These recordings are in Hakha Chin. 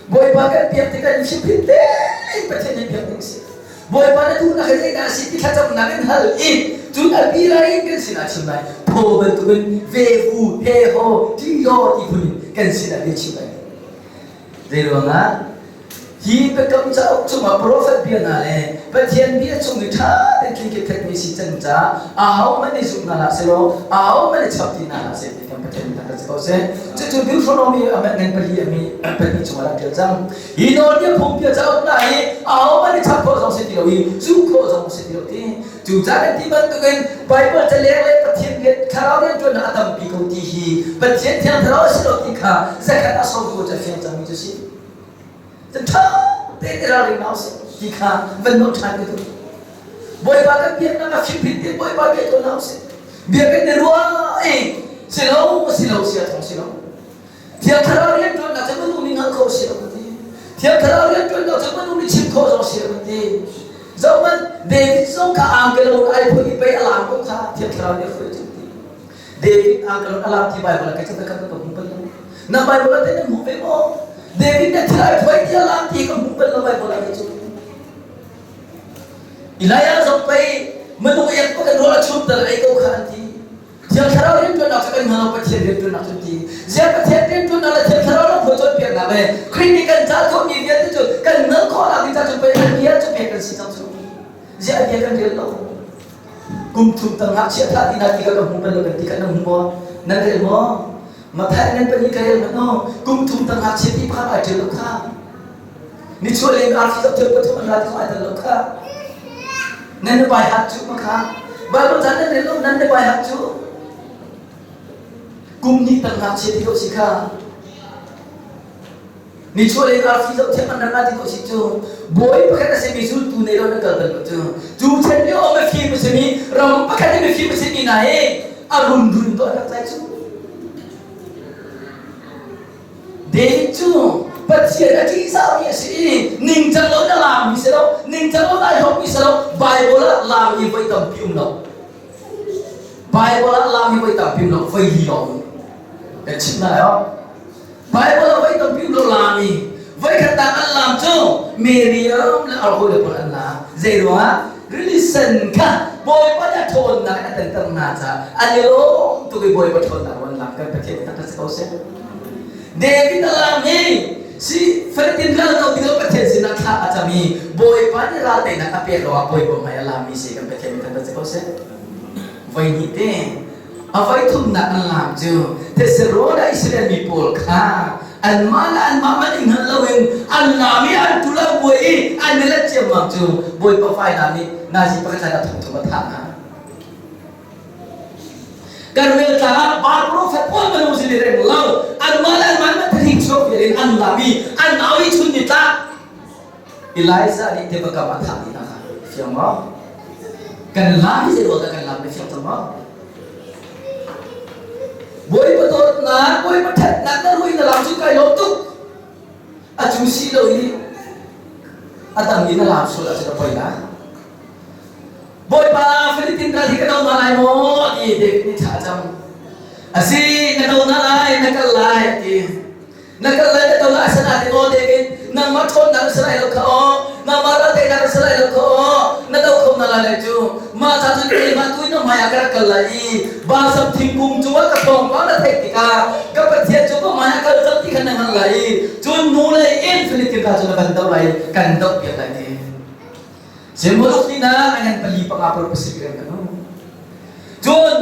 Bawipa kan biak tikah hrimhrim tein Pathian nih biak ding a si. Bawipa na duhnak hi zeidah a si ti thlacamnak in hal i cun a bia in kan sinah chim lai. Thaw bantukin ve hu he ho ti law ti phun in kan sinah bia chim lai. Zeiruangah hi biakam cauk chungah profet bia hna le Pathian bia chung i ṭha tein tling mi si cang caah ahohmanh nih zumh hna hlah sehlaw ahohmanh nih chap ti hna hlah seh ti kan Pathian nih kan si ko seh. Cucu Deuteronomy a ngan pali a mi pahnih chungah rak ṭial cang. Hi nawlbia phungbia cauk hna hi ahohmanh nih chap khawh zong si ti lo i zuh khawh zong si ti lo ti. Cucaah kan ti bantukin Baibal caleng le Pathian bia thlarau rianṭuannak a tampi ko ti hi Pathian thiang thlarau a si lo ti kha zakhat a sawm ko cu a fiang cangmi cu si. Cun ṭha tein i ralring hna usih ti kha van nawl ṭhan ka duh. Bawipa kan biaknak a fimhrin te Bawipa bia tuah hna usih. Bia kan i ruah i si lo si lo si a thong si lo. Thiang Thlarau rianṭuannak cu minung nih hngalh khawh si lo kan ti. Thiang Thlarau rianṭuannak cu minung nih chim khawh zong si lo kan ti. Zohhmanh, David zong kha angkelon ai phoih i pei a laam ko kha Thiang Thlarau nih a hruai cu ti. David angkelon a laam ti Bible ah kei cu ka ka hmu bal lo. Na Bible ah teh na hmu ve maw? David na thil ai phoih ti a laam ti ka hmu bal lo Bible ah kei cu. Elijah zong pei minung ek pa kan ruah a chum tal ei ko kha an ti. Thiang Thlarau rianṭuannak cu kan hngal lo Pathian rianṭuannak cu ti. Ziah Pathian rianṭuannak le Thiang Thlarau lam cawnpiaknak le Khrih nih kan ca tuahmi vialte cu kan hngalh khawhnak ding ca cu pei an bia cu pek kan si cang cu. Ziah a bia kan rel lo. Kum thum tang ngakchia thah ti hna ti kha ka hmu bal lo kan ti kha nan hmu maw? Nan rel maw? Mathai nan pahnih ka rel hmanh aw. Kum thum tang ngakchia ti pakhat ai ṭial lo kha. Nichuah lei arfi zohthel pathum an ra ti zong ai tel lo kha. Nan na bai hat cu ma kha. Bible ca nan rel lo nan na bai hat cu. Kum hnih tang ngakchia ti ko si kha. Nichuah lei arfi zohthiam an rak ti ko si cu. Bawi pakhat a simi zultu nei lo na kal bal lo cu. Cu chan lio a mifim a simi ram pakhat i mifim a simi hna hi a run run to an rak tlai cu. David cu Pathian a ṭihzahmi a si i ningcang lo in a laammi si lo, ningcang lo in ai hlawkmi si lo, Baibal ah laam hi voi tampi um lo. Baibal ah laam hi voi tampi um lo, voi li lawng um. Kan chimh lai oh. Baibal ah voi tampi um lo laam hi. Voi khat an laam cu Miriam le a hawile pawl an laam. Zei ruangah? Rili sen kha Bawipa nih a ṭhawnnak in a tenter hna caah an i lawm tuk i Bawipa ṭhawnnak ruang an laam. Kan Pathian nih tak si ko seh. David a laam i si Philippine ral do ding Pathian sinah thla a cam i Bawipa nih ral teinak a pek ruangah Bawipa hmai a laammi si kan Pathian nih kan si ko seh. Voi hnih te a voi thumnak an laam cu Thessalona Israel mi pawl kha anmah le anmah man i hngal loin an laam i an tul an buai i an i let ciammam cu Bawipa fainam nih nazi pakhat a thong thum a thah hna. Karmel tlang ah Baal profet pawl minung sin i reng lo anmah le anmah an thling chuak vial in an lam i an au i chun ni tlak Elijah nih tiva kam ah thah dih hna kha fiang maw kan lam hi zei ruang dah kan lam na fiang cang maw Bawipa dawtnak Bawipa ṭhatnak na ruai na lam cu kai lawm tuk a cu si lo i a dang in na lam sual ahcun a poi lai Bawipa Philippine kal hi ka do hna lai maw ti David nih thla a cam. A si na do hna lai na kal lai ti. Na kal lai na do lai asinain aw David nangmah ṭhawnnak na si lai lo kha aw nangmah ral teinak na si lai lo kha aw na do kho hna lai lai cu mah ca cun keimah tu in na hmai ah ka rak kal lai i balsam thingkung cungah ka thawngpang na theih tikah ka Pathian cu ka hmai ah kal cang ti kha na hngalh lai i cun nu lei in Philippine ral cu na van doh lai kan doh piak lai ti. Symbol tinak a ngan pali panga paruk pasarih reng kan um. Cun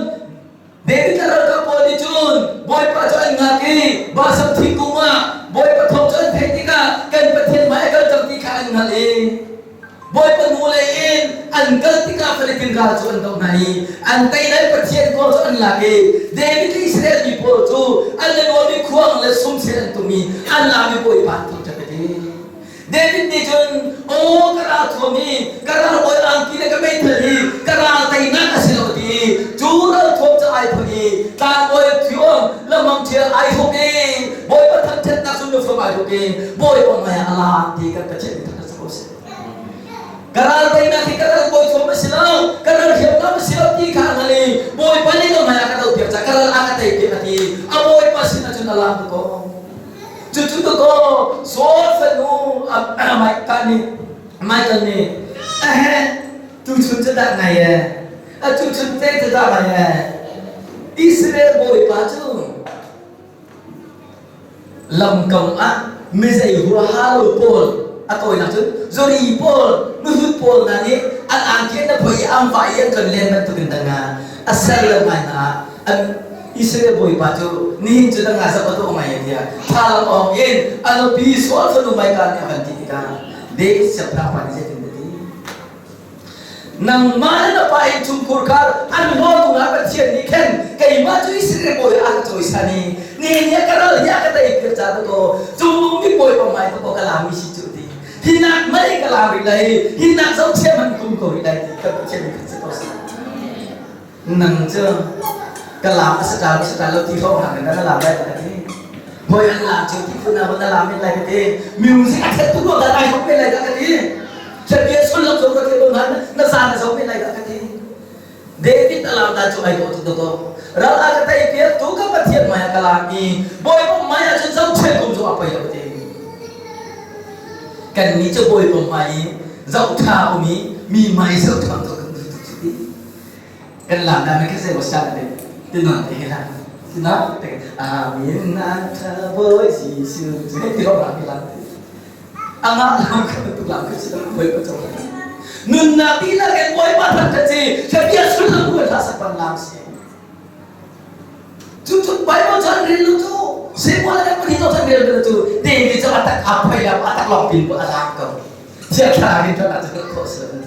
David le ralkap pawl nih cun Bawipa cu an ngak i Basam thingkung ah Bawipa thawng cu an theih tikah kan Pathian hmai a kal cang ti kha an hngalh i Bawipa hnu lei in an kal tikah Philippine ral cu an doh hna i an tei lai Pathian kawl cu an lak i David le Israel mi pawl cu an le nuami khuang le sumsel an tum i an lam i Bawipa an thangṭhat a ti. David nih cun aw ka ral thuam hi ka ral bawi angki le ka meithal hi ka ral teinak a si lo ti cu ral thuam cu ai phoih i tlangbawi thiam lamang thial ai hruk i bawipa thangṭhatnak sun lufam ai hruk i bawipa hmai ah a laam ti kan Pathian nih thangṭhat ko seh. Ka ral teinak hi ka ral bawi thuam a si lo ka ral hriamnam a si lo ti kha a hngal i bawipa nih ka hmai ah ka doh piak ca ka ral a ka tei piak a ti a bawipa sin ah cun a laam ko. Cucu dakaw Saul fanu. Mike nih Michael nih ahe tuchun cu dah ngai e a tuchun te cu dah ngai e Israel bawipa cu lamkam ah mizei huaha lo pawl a tawinak cun zuri pawl nuhut pawl hna nih an angki an phoi i an vai i an kan len bantukin danga a ser lo ngai hna an Israel bawipa cu nihin cu danga zak a tuah ngai tiah thlalang awng in a nupi sual fanu Michael nih a van ti tikah David siangpahrang pa nih zeitin a ti Nangmah le na pa innchungkhur kha an hlawtu ah Pathian nih khan keimah cu Israel bawi ah a ka cawisan i nihin hi ka ral hi a ka tei piak caah dakaw cungnung bik bawipa hmai dakaw ka laam mi si cu ti hi nak mei ka laam rih lai hi nak zohchia man kum ko rih lai ti kan Pathian nih khan si ko seh nang cu ka laam a si ṭa si ṭa lo ti hrawng hna na laam lai ka ti hoi an laam cio ti phun ah na laam men lai ka ti music a thet tuk lo dah ai hok men lai dah ka ti Thil sullam zong ka thei lo nain na zan na zo men lai dah ka ti David a laam dan cu ai dawh tuk dawh ral a ka tei piak tu ka Pathian hmai ah ka laam i Bawipa hmai ah cun zohchia kum cu a poi lo ti kan nih cu Bawipa hmai i zoh ṭha um i mi hmai zoh ṭha tuk kan duh tuk ti kan lam dah me khe mo sa te ti na te he la ti na te amin na tha boy Jesu ti ti ro la la anga lam kha tu lam kha si boy pa chong nunnak ti la ke boy pa than kha chi bia sullam ku hla sak ban lam si cu cu Bible chan rel lu cu Samuel le pahnih to chan rel lu cu David cu atak a phai lam atak long pin ko a lam ko thiang thlarau in than a cu kho si lo.